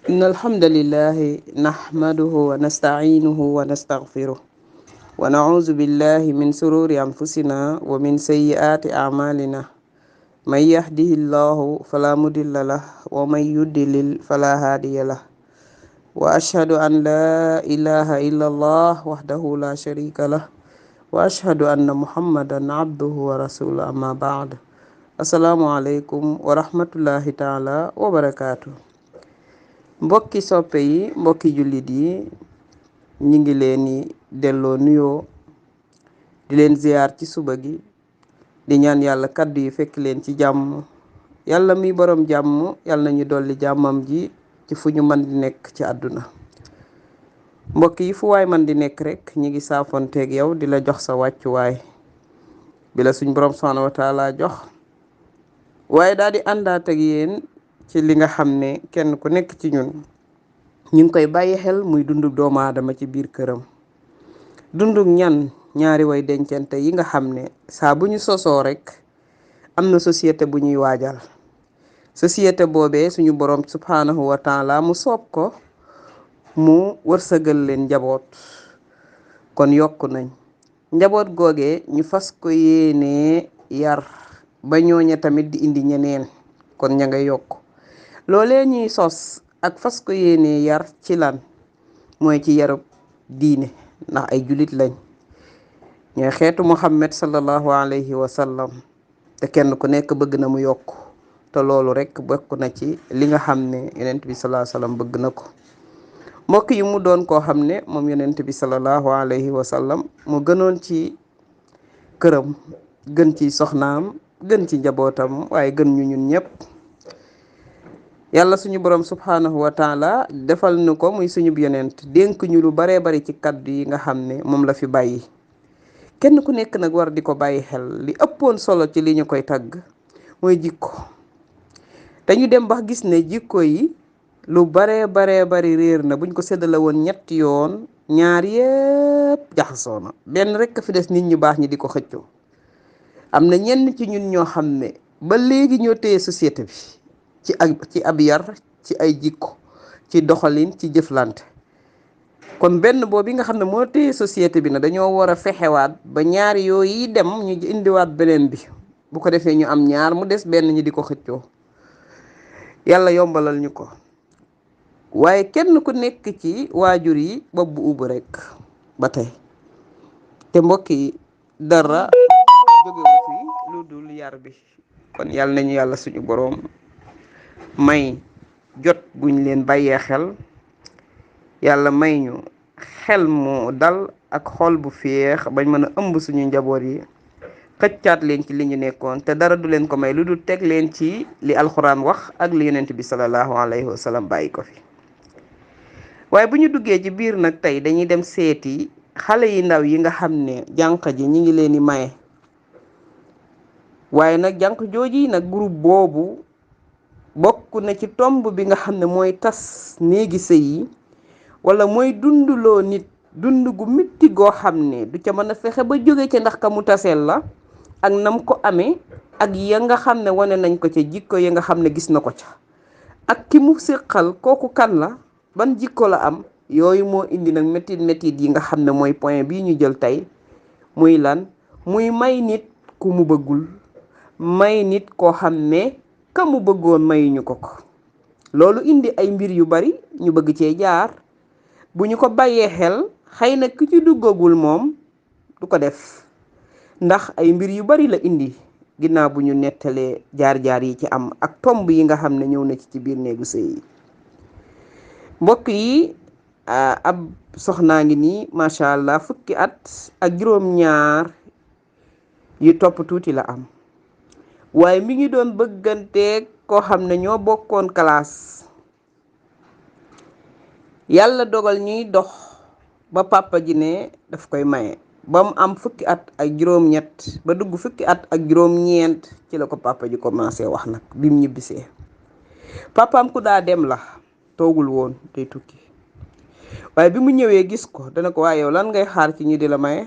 إن الحمد لله نحمده ونستعينه ونستغفره ونعوذ بالله من شرور أنفسنا ومن سيئات أعمالنا من يهده الله فلا مضل له ومن يضلل فلا هادي له وأشهد أن لا إله إلا الله وحده لا شريك له وأشهد أن محمدا عبده ورسوله أما بعد السلام عليكم ورحمة الله تعالى وبركاته. mbokki soppe yi mbokki jullit yi ñi ngi leen di delloo nuyoo di leen ziyaar ci suba gi di ñaan yàlla kaddu yi fekk leen ci jàmm yàlla mi boroom jàmm yàlla nañu dolli jàmmam ji ci fu ñu mën di nekk ci àdduna. mbokk yi fu waay man di nekk rek ñi ngi saafonteeg yow di la jox sa wàccuwaay bi la suñ boroom subhaanahu wa taala jox waaye daal di àndaat ak yéen ci li nga xam ne kenn ku nekk ci ñun ñu ngi koy bàyyi xel muy dunduk doomu aadama ci biir këram. dunduk ñaari way dencante yi nga xam ne saa bu ñu sosoo rek am na société bu ñuy waajal. société boobee suñu borom subhanahu wa taala mu soob ko mu wërsëgal leen njaboot. kon yokk nañ njaboot googee ñu fas ko yéenee yar ba ñooña tamit di indi ñeneen kon ña nga yokk. loolee ñuy sos ak fas ko yéenee yar ci lan mooy ci yarub diine ndax ay jullit lañ ñooy xeetu Muhammad sallallahu alayhi wa sallam te kenn ku nekk bëgg na mu yokk te loolu rek bokk na ci li nga xam ne yonent bi sallallahu alayhi wa sallam bëgg na ko. mbokk yi mu doon koo xam ne moom yonent bi sallallahu alayhi wa sallam mu gënoon ci këram gën ci soxnaam gën ci njabootam waaye gën ñu ñun ñëpp. yàlla suñu borom subhanahu wa taala defal nu ko muy suñu yonent dénk ñu lu baree bari ci kaddu yi nga xam ne moom la fi bàyyi. kenn ku nekk nag war di ko bàyyi xel li ëppoon solo ci li ñu koy tagg mooy jikko. dañu dem ba gis ne jikko yi lu baree bari réer na buñ ko séddale woon ñetti yoon ñaar yépp jaxasoo na benn rek fi des nit ñu baax ñi di ko xëccoo. am na ñenn ci ñun ñoo xam ne ba léegi ñoo téye société bi ci ab yar ci ay jikko ci doxalin ci jëflante. kon benn boobu nga xam ne moo téye société bi na dañoo war a fexewaat ba ñaar yooyu dem ñu indiwaat beneen bi bu ko defee ñu am ñaar mu des benn ñi di ko xëccoo. yàlla yombalal ñu ko waaye kenn ku nekk ci waajur yi bopp bu ubbi rek ba tey te mbokk yi dara jógewu fi lu dul yar bi. kon yàlla nañu yàlla suñu boroom may jot guñ leen bàyyee xel yàlla may ñu xel mu dal ak xol bu féex bañ mën a ëmb suñu njaboot yi xëccaat leen ci li ñu nekkoon te dara du leen ko may lu dul teg leen ci li alxuraan wax ak li yonent bi sallallahu alayhi wa sallam bàyyi ko fi. waaye bu ñu duggee ci biir nag tey dañuy dem seeti xale yi ndaw yi nga xam ne jànq ji ñi ngi leen di maye waaye nag jànq jooji nag groupe boobu bokk na ci tomb bi nga xam ne mooy tas néegi sëy yi wala mooy dunduloo nit dund gu mitti goo xam ne du ca mën a fexe ba jóge ca ndax ka mu taseel la ak nam ko amee ak ya nga xam ne wane nañ ko ca jikko ya nga xam ne gis na ko ca ak ki mu séqal kooku kan la ban jikko la am. yooyu moo indi nag métit yi nga xam ne mooy point bii ñu jël tey muy lan muy may nit ku mu bëggul may nit koo xam ne ka mu bëggoon mayuñu ko ko. loolu indi ay mbir yu bari ñu bëgg cee jaar bu ñu ko bàyyee xel xëy na ku ci duggagul moom du ko def ndax ay mbir yu bari la indi ginnaaw bu ñu nettalee jaar-jaar yi ci am ak tomb yi nga xam ne ñëw na ci biir néegu sëy yi. mbokk yi ab soxnaa ngi nii macha allah fukki at ak juróom-ñaar yu topp tuuti la am waaye mi ngi doon bëgganteeg koo xam ne ñoo bokkoon classe. yàlla dogal ñuy dox ba papa ji ne daf koy maye ba mu am fukki at ak juróom-ñett ba dugg fukki at ak juróom-ñeent ci la ko papa ji commencé wax nag bi mu ñibbisee. papaam ku daa dem la toogul woon tey tukki waaye bi mu ñëwee gis ko dana ko waaye yow lan ngay xaar ci ñu di la maye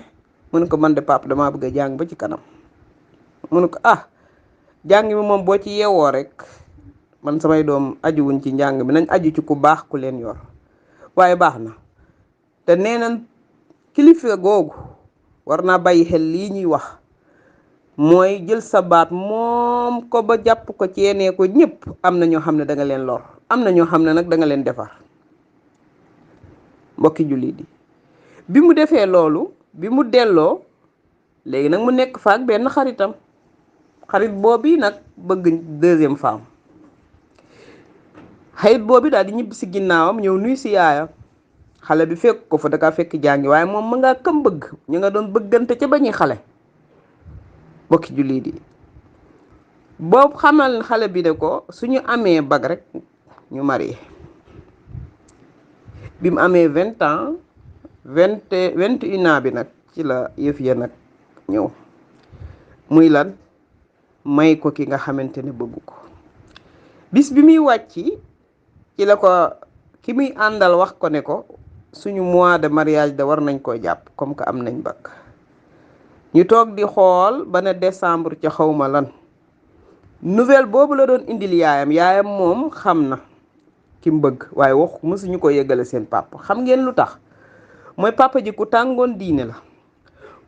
mu ne ko man de papa damaa bëgg a jàng ba ci kanam. mu ne ko jàng mi moom boo ci yeewoo rek man samay doom ajuwuñ ci njàng mi nañ aju ci ku baax ku leen yor waaye baax na te nee nañ kilifa googu war naa bàyyi xel lii ñuy wax mooy jël sa baat moom ko ba jàpp ko ceenee ko ñëpp am na ñoo xam ne da nga leen lor am na ñoo xam ne nag da nga leen defar mbokki jullit yi bi mu defee loolu bi mu delloo léegi nag mu nekk fa ak benn xaritam xarit boobu nag bëgg deuxième femme xarit boobu daal di ñibbi si ginnaawam ñëw nuy si yaayam xale bi fekk ko fa da kaa fekk jàngi waaye moom ma ngaa kam bëgg ñu nga doon bëggante ca bañuy xale bokki jullit yi boobu xamal xale bi ne ko suñu amee bag rek ñu marié bi mu amee 20 ans 21 ans bi nag ci la yëf ya nag ñëw muy lan may ko ki nga xamante ne bëggu ko bis bi muy wàcc ci la ko ki muy àndal wax ko ne ko suñu mois de mariage de war nañ koo jàpp comme que am nañ bakk ñu toog di xool ba ne décembre ca xawma lan nouvelle boobu la doon indil yaayam moom xam na ki mu bëgg waaye wax mësuñu ko yëgale seen papa xam ngeen lu tax mooy papa ji ku tàngoon diine la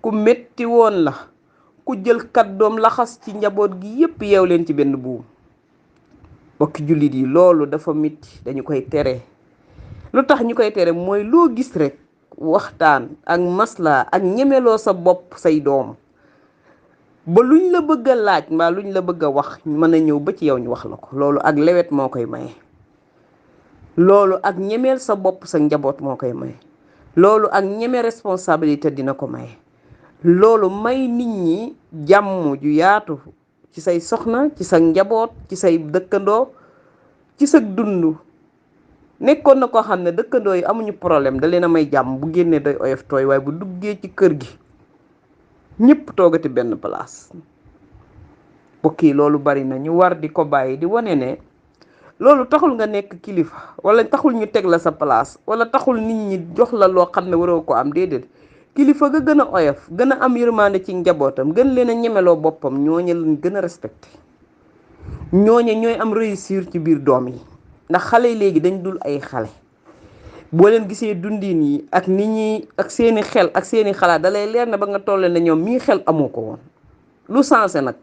ku metti woon la ku jël kàddoom laxas ci njaboot gi yépp yeew leen ci benn buum bokki jullit yi loolu dafa metti dañu koy tere lu tax ñu koy tere mooy loo gis rek waxtaan ak masla ak ñemeloo sa bopp say doom ba luñ la bëgg a laaj mbaa luñ la bëgg a wax mën a ñëw ba ci yow ñu wax la ko loolu ak lewet moo koy maye loolu ak ñemeel sa bopp sa njaboot moo koy maye loolu ak ñeme responsabilité dina ko maye loolu may nit ñi jàmm ju yaatu ci say soxna ci sa njaboot ci say dëkkandoo ci sa dund nekkoon na koo xam ne dëkkandoo yi amuñu problème da leen a may jàmm bu génnee day oyof tooy waaye bu duggee ci kër gi ñëpp toogati benn place bokk yi loolu bari na ñu war di ko bàyyi di wane ne loolu taxul nga nekk kilifa wala taxul ñu teg la sa place wala taxul nit ñi jox la loo xam ne waroo ko am déedéet kilifa ga gën a oyof gën a am yërmande ci njabootam gën leen a ñemeloo boppam ñooñe lañ gën a respecté ñooñe ñooy am réussir ci biir doom yi ndax xale yi léegi dañ dul ay xale boo leen gisee dundin yi ak nit ñi ak seeni xel ak seeni xalaat dalay leer na ba nga tolle ne ñoom mii xel amoo ko woon lu sensé nag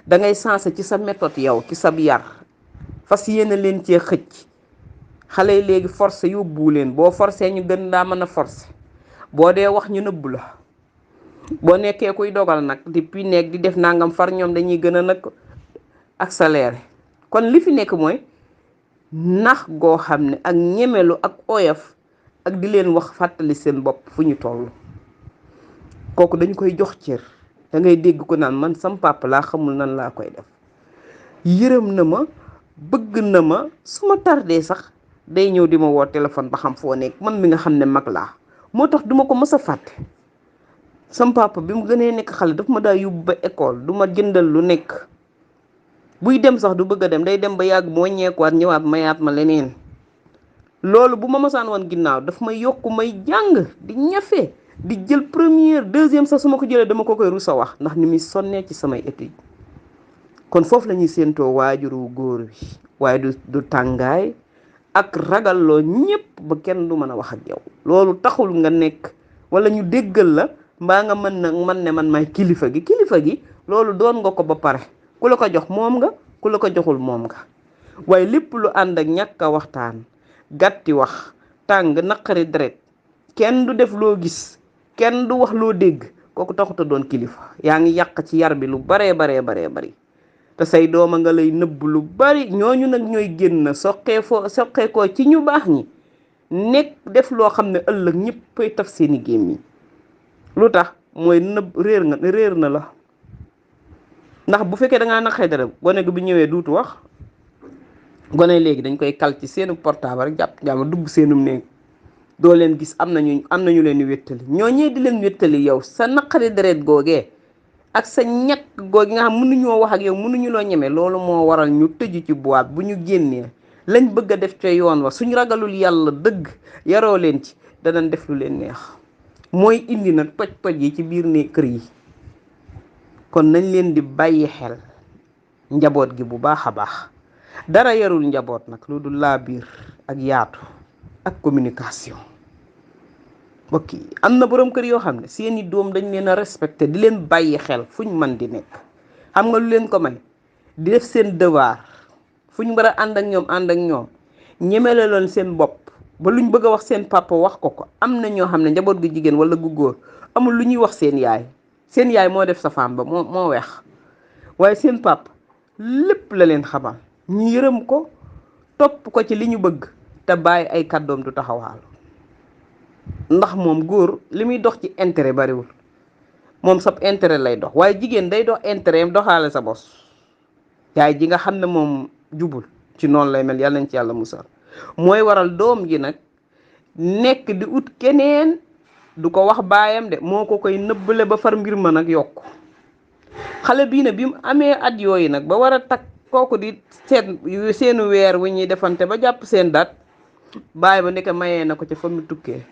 da ngay sensé ci sa méthode yow ci sa yar fas yéene leen cee xëcc xale yi léegi forcé yóbbu leen boo forcé ñu gën daa mën a forcé boo dee wax ñu nëbbu la boo nekkee kuy dogal nag depuis nekk di def nangam far ñoom dañuy gën a nag accéléré kon li fi nekk mooy nax goo xam ne ak ñemelu ak oyof ak di leen wax fàttali seen bopp fu ñu toll kooku dañu koy jox cër da ngay dégg ko naan man sam papa laa xamul nan laa koy def yërëm na ma bëgg na ma su ma tardee sax day ñëw di ma woo téléphone ba xam foo nekk man mi nga xam ne mag laa moo tax duma ko mës a fàtte sam papa bi mu gënee nekk xale daf ma daa yóbbu ba école du ma jëndal lu nekk buy dem sax du bëgg a dem day dem ba yàgg moo ñeekuwaat ñëwaat mayaat ma leneen loolu bu ma masaan woon ginnaaw daf may yokk may jàng di ñafe di jël première deuxième sax su ma ko jëlee dama ko koy rusa wax ndax ni muy sonnee ci samay études kon foofu la ñuy séentoo waajuru góor bi waaye du tàngaay ak ragalloo ñépp ba kenn du mën a wax ak yow loolu taxul nga nekk wala ñu déggal la mbaa nga mën na man ne man may kilifa gi loolu doon nga ko ba pare ku la ko jox moom nga ku la ko joxul moom nga waaye lépp lu ànd ak ñàkk a waxtaan gàtti wax tàng naqari deret kenn du def loo gis kenn du wax loo dégg kooku taxut a doon kilifa yaa ngi yàq ci yar bi lu baree bari te say dooma nga lay nëbb lu bari ñooñu nag ñooy génn soqee ko ci ñu baax ñi nekk def loo xam ne ëllëg ñëppay taf seeni gémmiñ lu tax mooy nëbb réer na la ndax bu fekkee da ngaa naqee dara gone gi bu ñëwee duutu wax gone léegi dañ koy kal ci seenu portable rek jàpp dugg seenum néeg doo leen gis am nañu leen di wéttali ñoo ñee di leen wéttali yow sa naqari deret googee ak sa ñàkk googi nga xam mënuñoo wax ak yow mënuñu loo ñeme loolu moo waral ñu tëju ci boîte bu ñu génnee lañ bëgg a def ca yoon wa suñ ragalul yàlla dëgg yaroo leen ci danañ def lu leen neex mooy indi nag toj yi ci biir ne kër yi kon nañ leen di bàyyi xel njaboot gi bu baax a baax dara yarul njaboot nag lu dul laa biir ak yaatu ak communication. mbokk yi am na borom kër yoo xam ne seeni doom dañ leen a respecté di leen bàyyi xel fuñ mën di nekk. xam nga lu leen ko may di def seen devoir fuñ war a ànd ak ñoom ñemele loon seen bopp ba luñ bëgg a wax seen papa wax ko am na ñoo xam ne njaboot gu jigéen wala gu góor amul lu ñuy wax seen yaay moo def safaan ba moo weex waaye seen papa lépp la leen xamal ñu yërëm ko topp ko ci li ñu bëgg te bàyyi ay kàddoom du taxawaalu ndax moom góor li muy dox ci intérêt bariwul moom sab intérêt lay dox waaye jigéen day dox intérêt am doxaale sa bos yaay ji nga xam ne moom jubul ci noonu lay mel yàlla nañ ci yàlla musal mooy waral doom ji nag nekk di ut keneen du ko wax baayam de moo ko koy nëbbale ba far mbir ma nag yokku xale bii ne bi mu amee at yooyu nag ba war a takk kooku di seenu weer wu ñuy defante ba jàpp seen dat baay ba nekk mayee na ko ca fa mu tukkee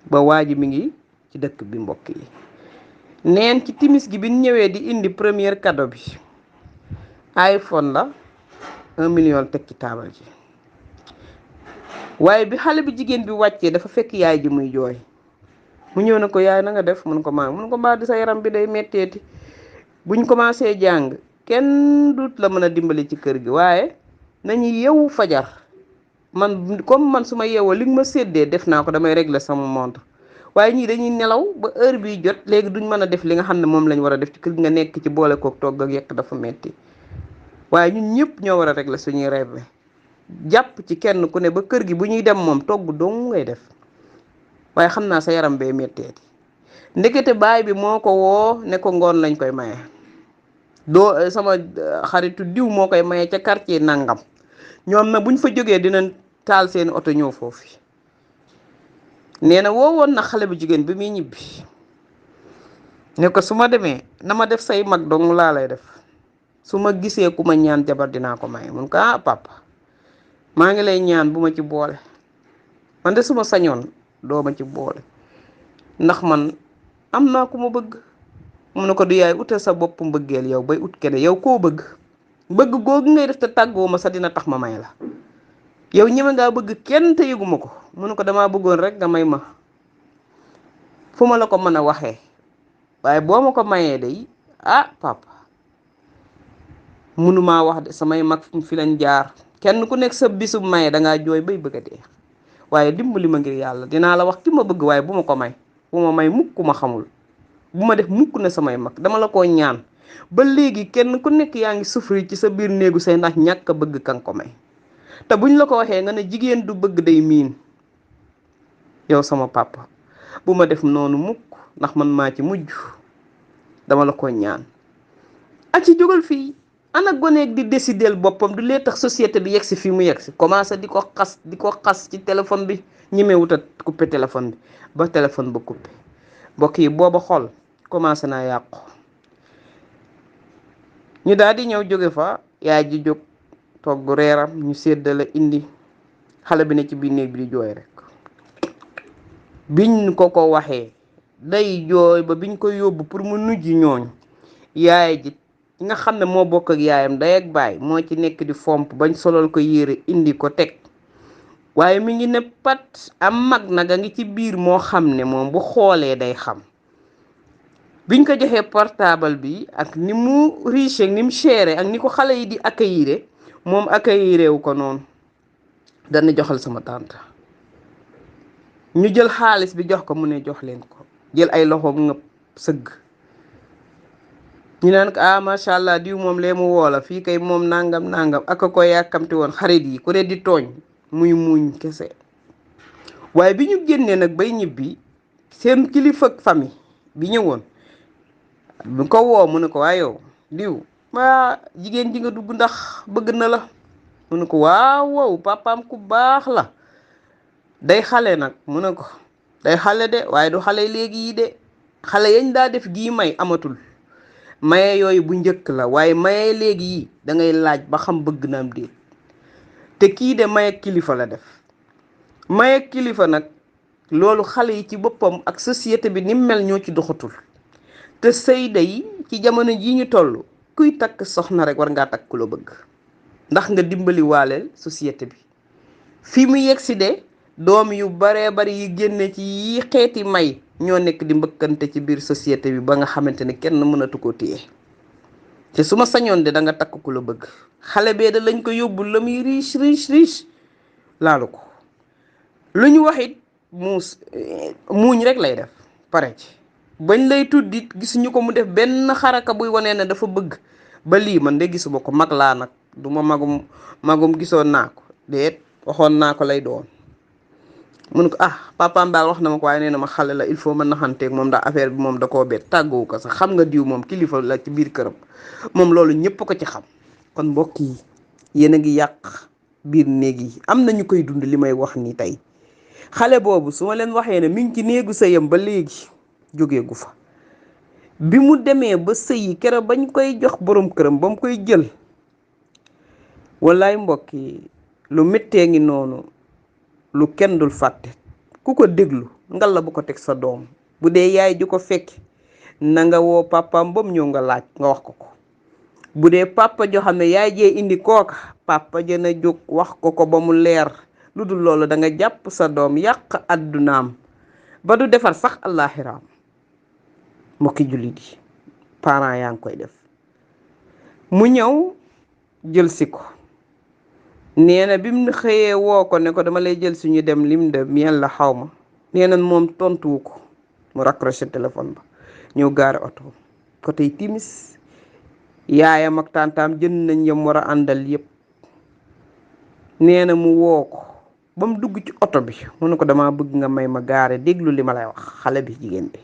ba waa ji mi ngi ci dëkk bi mbokk yi neen ci timis gi bi ñu ñëwee di indi premier cadeau bi iPhone la 1 million teg ci taabal ji waaye bi xale bi jigéen bi wàccee dafa fekk yaay ji muy jooy mu ñëw na ko yaay na nga def mun ko mbaa di sa yaram bi day metteeti buñ commencé jàng kenn dut la mën a dimbali ci kër gi waaye nañu yeewu fajar man su ma yeewoo li nga ma séddee def naa ko damay régler sama montre waaye ñii dañuy nelaw ba heure bi jot léegi duñ mën a def li nga xam ne moom lañ war a def ci kër gi nga nekk ci boole kook togg ak yekk dafa metti waaye ñun ñëpp ñoo war a régler suñuy rêve jàpp ci kenn ku ne ba kër gi bu ñuy dem moom togg dong ngay def waaye xam naa sa yaram bee metteeti ndekete baay bi moo ko woo ne ko ngoon lañ koy maye sama xaritu diw moo koy maye ca quartier nangam ñoom na buñ fa jógee dinañ taal seeni oto ñëw foofu nee na woowoon na xale bu jigéen bi muy ñibbi ne ko su ma demee na ma def say mag dong laa lay def su ma gisee ku ma ñaan jabar dinaa ko maye mun ko papa maa ngi lay ñaan bu ma ci boole man de su ma sañoon doo ma ci boole ndax man am naa ku ma bëgg mu ne ko du yaay utal sa bopp mbëggeel yow bay ut kene yow koo bëgg googu ngay def te tàggoo ma sax dina tax ma may la yow ñeme ngaa bëgg kenn te yëguma ko mu ne ko damaa bëggoon rek nga may ma fu ma la ko mën a waxee waaye boo ma ko mayee day papa mënumaa wax de samay mag fi lañ jaar kenn ku nekk sa bisub maye dangaa jooy bay bëgg a dee waaye dimbali ma ngir yàlla dinaa la wax ki ma bëgg waaye bu ma ko may bu ma may mukk ma xamul bu ma def mukk ne samay mag dama la ko ñaan ba léegi kenn ku nekk yaa ngi souffrir ci sa biir néegu say ndax ñàkk a bëgg kan ko may te buñ la ko waxee nga ne jigéen du bëgg day miin yow sama papa bu ma def noonu mukk ndax man maa ci mujj dama la ko ñaan ak ci jógal fii ana goneeg di décider boppam du lee tax société bi yegsi fii mu yegsi commencé di ko xas ci téléphone bi ñemewut a coupé téléphone bi ba téléphone ba coupé mbokk yi booba xol commencé naa yàqu ñu daal di ñëw jóge fa yaay ji jóg togg reeram ñu séddale indi xale bi ne ci biir néeg bi di jooy rek biñ ko waxee day jooy ba biñ ko yóbbu pour mu nujji ñooñ yaay ji nga xam ne moo bokk ak yaayam day ak baay moo ci nekk di fomp bañ solal ko yére indi ko teg waaye mi ngi ne pat am mag nag a ngi ci biir moo xam ne moom bu xoolee day xam biñ ko joxee portable bi ak ni mu riche ak ni mu chéré ak ni ko xale yi di accueillir moom accueillir wu ko noonu dana joxal sama tante ñu jël xaalis bi jox ko mu ne jox leen ko jël ay loxoom ngëpp sëgg ñu naan ko macha allah diw moom lee mu woola fii kay moom nangam ak ko yàkkamti woon xarit yi ku ne di tooñ muy muñ kese waaye bi ñu génnee nag bay ñibbi seen kilifa famille bi ñëwoon bu ko woo mu ne ko waa yow diw jigéen ji nga dugg ndax bëgg na la mu ne ko waaw papaam ku baax la day xale nag mu ne ko day xale de waaye du xale léegi yi de xale yañ daa def gii may amatul maye yooyu bu njëkk la waaye maye léegi yi da ngay laaj ba xam bëgg na am déet te kii de maye kilifa la def maye kilifa nag loolu xale yi ci boppam ak société bi ni mel ñoo ci doxatul te sëy day ci jamono ji ñu toll kuy takk soxna rek war ngaa takk ku la bëgg ndax nga dimbali waaleel société bi. fi mu yegsi de doom yu baree bari yi génne ci yi xeeti may ñoo nekk di mbëkkante ci biir société bi ba nga xamante ne kenn mënatu ko téye te su ma sañoon de da nga takk ku la bëgg. xale bee da lañ ko yóbbu la muy riche laalu ko lu ñu wax it muuñ rek lay def pare ci bañ lay tuddi gisuñu ko mu def benn xaraka buy wanee ne dafa bëgg ba lii. man de gisuma ko, mag laa nag, du ma magum gisoon naa ko déet, waxoon naa ko lay doon. mun ko papaam daal wax na ma ko waaye nee na ma xale la, il faut ma naxanteeg moom ndax affaire bi moom da koo bett, tàgguwu ko sax. xam nga diw moom kilifa la ci biir këram, moom loolu ñëpp ko ci xam. kon mbokk yi yéen a ngi yàq biir néeg yi. am na ñu koy dund li may wax ni tey. xale boobu su ma leen waxee ne mi ngi ci néegu sëyam ba léegi jógee gu fa. bi mu demee ba sëyi keroog bañ koy jox borom këram ba mu koy jël, wallaay mbokk yi lu méttee ngi noonu, lu kenn dul fàtte. ku ko déglu ngal la bu ko teg sa doom. bu dee yaay ju ko fekk na nga woo papaam ba mu ñëw nga laaj nga wax ko ko. bu dee papa joo xam ne yaay jee indi kooka, papa jëna jóg wax ko ko ba mu leer. lu dul loolu da nga jàpp sa doom yàq addunaam ba du defar sax àllaaxiraam. mbokki jullit yi, parents yaa ngi koy def. mu ñëw jël si ko, nee na bi mu xëyee woo ko ne ko dama lay jël suñu dem lim de yàlla xaw ma. nee na moom tontuwu ko, mu raccroché téléphone ba ñëw gaare oto ko tey timis. yaayam ak tantaam jënd nañ yam war a àndal yépp. nee na mu woo ko ba mu dugg ci oto bi mu ne ko dama bëgg nga may ma gaare déglu li ma lay wax. xale bi jigéen bi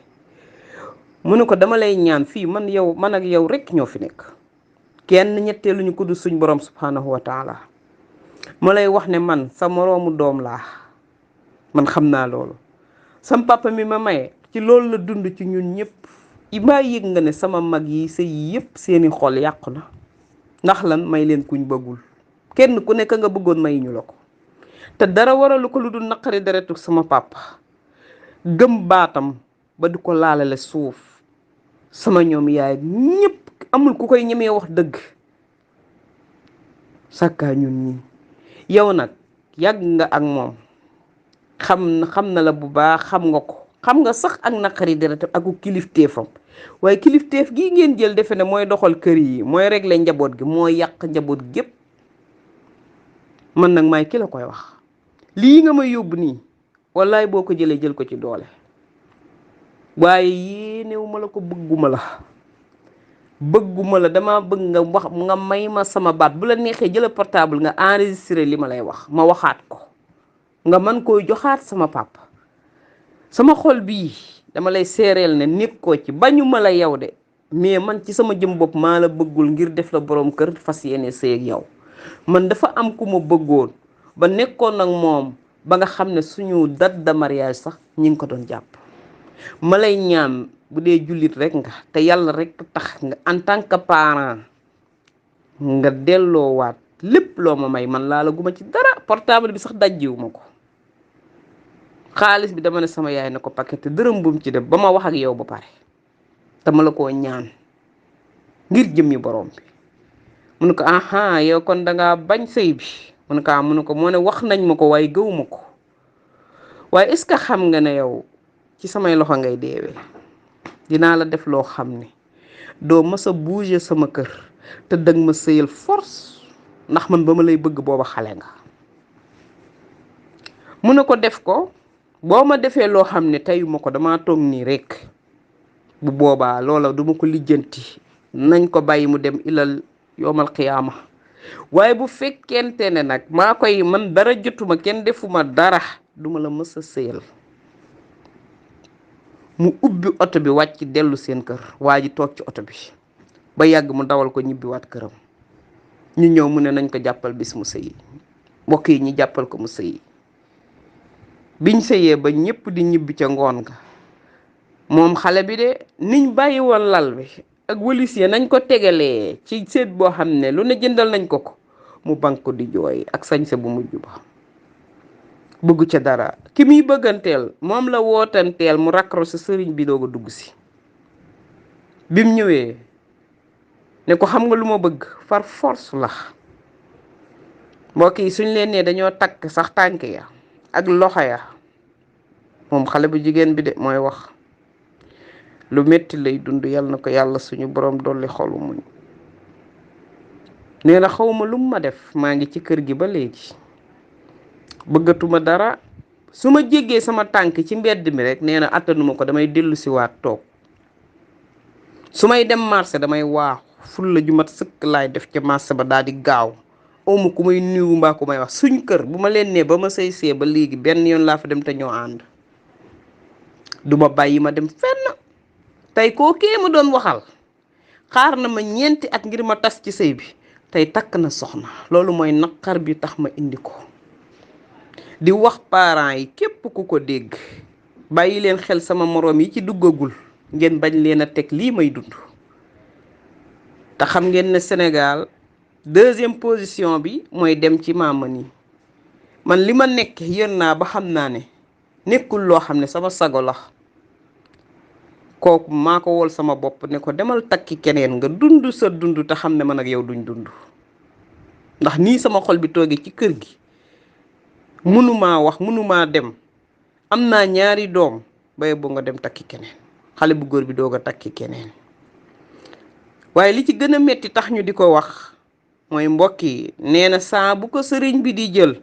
mu ne ko dama lay ñaan fii man ak yow rek ñoo fi nekk, kenn ñetteeluñu ko du suñ borom subhanahu wa taala. ma lay wax ne man sa moroomu doom laa, man xam naa loolu. sam papa mi ma maye ci loolu la dund ci ñun ñëpp. maa yëg nga ne sama mag yi sëy yëpp seeni xol yàqu na ndax lan may leen kuñ bëggul. kenn ku nekk nga bëggoon may ñu la ko, te dara waralu ko lu dul naqari deretu sama papa. gëm baatam ba du ko laalale suuf. sama ñoom yaay ñëpp amul ku koy ñemee wax dëgg sàkkaa ñun ñi. yow nag yàgg nga ak moom, xam na la bu baax, xam nga ko, xam nga sax ak naqari deretam ak kilifteefam. waaye kilifteef gii ngeen jël defe ne mooy doxal kër yi, mooy régler njaboot gi, mooy yàq njaboot gépp. man nag maay ki la koy wax. lii nga may yóbbu nii wallaay boo ko jëlee jël ko ci doole. waaye yéenewu ma la ko, bëgguma la dama bëgg nga wax nga may ma sama baat. bu la neexee jëla portable nga enregistré li ma lay wax, ma waxaat ko nga mën koo joxaat sama papa. sama xol bii dama lay seereel ne nekkoo ci, bañu ma la yow de, mais man ci sama jëm bopp maa la bëggul ngir def la borom kër fas yéene sëy ak yow. man dafa am ku ma bëggoon ba nekkoon ak moom ba nga xam ne suñu date de mariage sax ñi ngi ko doon jàpp. ma lay ñaan bu dee jullit rek nga te yàlla rek tax nga en tant que parent nga delloowaat lépp loo ma may. man laa la guma ci dara, portable bi sax dajjiwu ma ko. xaalis bi dama ne sama yaay na ko paquet dërëm bu mu ci def ba ma wax ak yow ba pare. dama la koo ñaan ngir jëmmi borom bi. mu ne ko yow kon dangaa bañ sëy bi. mu ne ko moo ne wax nañ ma ko waaye gëwuma ko. waaye est-ce que xam nga ne yow ci samay loxo ngay deewee. dinaa la def loo xam ne doo mës a bouger sama kër te dëgg ma sëyal force, ndax man ba ma lay bëgg booba xale nga. mu ne ko def ko, boo ma defee loo xam ne teyuma ko, dama toog nii rek, bu boobaa loola duma ko lijjanti, nañ ko bàyyi mu dem ilal yowmal qiyaama. waaye bu fekkente ne nag maa koy man dara jotuma, kenn defuma dara, duma la mës a sëyal. mu ubbi oto bi wàcc dellu seen kër. waa ji toog ci oto bi ba yàgg mu dawal ko ñibbiwaat këram. ñu ñëw mu ne nañ ko jàppal bis mu sëyi. mbokk yi ñu jàppal ko mu sëyi. biñ sëyee ba ñëpp di ñibbi ca ngoon ga, moom xale bi de niñ bàyyi woon lal bi ak wëlis ya nañ ko tegalee ci seet boo xam ne lu ne jëndal nañ ko ko, mu bank ko di jooy ak sañse bu mujj ba. bëggu ca dara. ki muy bëgganteel moom la wootanteel mu raccroché sëriñ bi doog a dugg si. bim ñëwee ne ko xam nga lu ma bëgg, far force la mbokk yi suñ leen nee dañoo takk sax tànk ya ak loxo ya, moom xale bu jigéen bi de mooy wax, lu metti lay dund. yal na ko yàlla suñu borom dolli xolu muñ. nee na xawma lu ma def, maa ngi ci kër gi ba léegi, bëggatuma dara. su ma jéggee sama tànk ci mbedd mi rek nee na attanuma ko, damay dellu si waat toog. su may dem marché damay waaxu, fulla ju mat sëkk laay def ca marché ba daal di gaaw. awma ku may nuyu mbaa ku may wax. suñ kër bu ma leen nee ba ma sëy see ba léegi benn yoon laa fa dem te ñoo ànd. duma bàyyi ma dem fenn. tey kookee ma doon waxal xaar na ma ñeenti at ngir ma tas ci sëy bi, tey takk na soxna. loolu mooy naqar bi tax ma indi ko. di wax parents yi képp ku ko dégg, bàyyi leen xel sama moroom yi ci duggagul, ngeen bañ leen a teg lii may dund. te xam ngeen ne Sénégal deuxième position bi mooy dem ci maama nii. man li ma nekk yër naa ba xam naa ne nekkul loo xam ne sama sago la. kooku maa ko wol sama bopp ne ko demal takki keneen nga dund sa dund te xam ne man ak yow duñ dund. ndax nii sama xol bi toogee ci kër gi mënumaa wax, mënumaa dem. am naa ñaari doom, baye bu nga dem takki keneen. xale bu góor bi doog a takki keneen. waaye li ci gën a metti tax ñu di ko wax mooy mbokk yi, nee na saa bu ko sëriñ bi di jël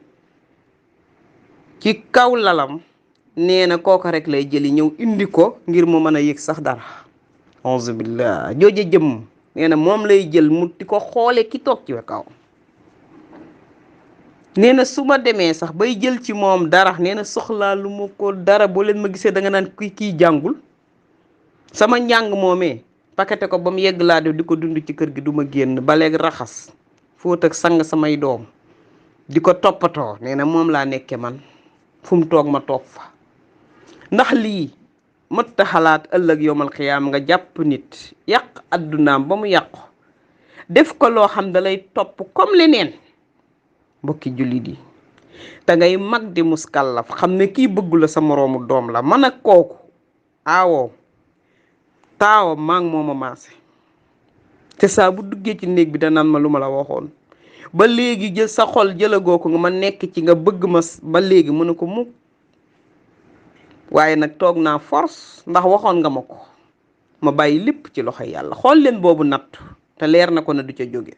ci kaw lalam, nee na kooka rek lay jëli ñëw indi ko ngir mu mën a yëg sax dara. auzu billah. jooje jëm nee na moom lay jël mu di ko xoole ki toog ci kaw. nee na su ma demee sax bay jël ci moom dara, nee na soxlaa lu ma ko dara. boo leen ma gisee da nga naan kii jàngul. sama njàng moomee pakete ko ba mu yegg laa def di ko dund ci kër gi. du ma génn ba léegi raxas fóot ak sang samay doom di ko toppatoo. nee na moom laa nekke man. fu mu toog ma toog fa. ndax lii mëtta xalaat ëllëg yowmal xiyaam nga jàpp nit yàq addunaam ba mu yàqu, def ko loo xam da lay topp comme leneen. mbokki jullit yi, te ngay mag di muskallaf xam ne kii bëggu la sa moroomu doom la. man ak kooku aawoo taawo maa ngi mooma maase. te saa bu duggee ci néeg bi danaan ma lu ma la waxoon ba léegi, jël sa xol jëlagoo ko nga ma nekk ci nga bëgg ma ba léegi. mu ne ko mukk. waaye nag toog naa force ndax waxoon nga ma ko. ma bàyyi lépp ci loxo yàlla. xool leen boobu natt te leer na ko ne du ca jóge.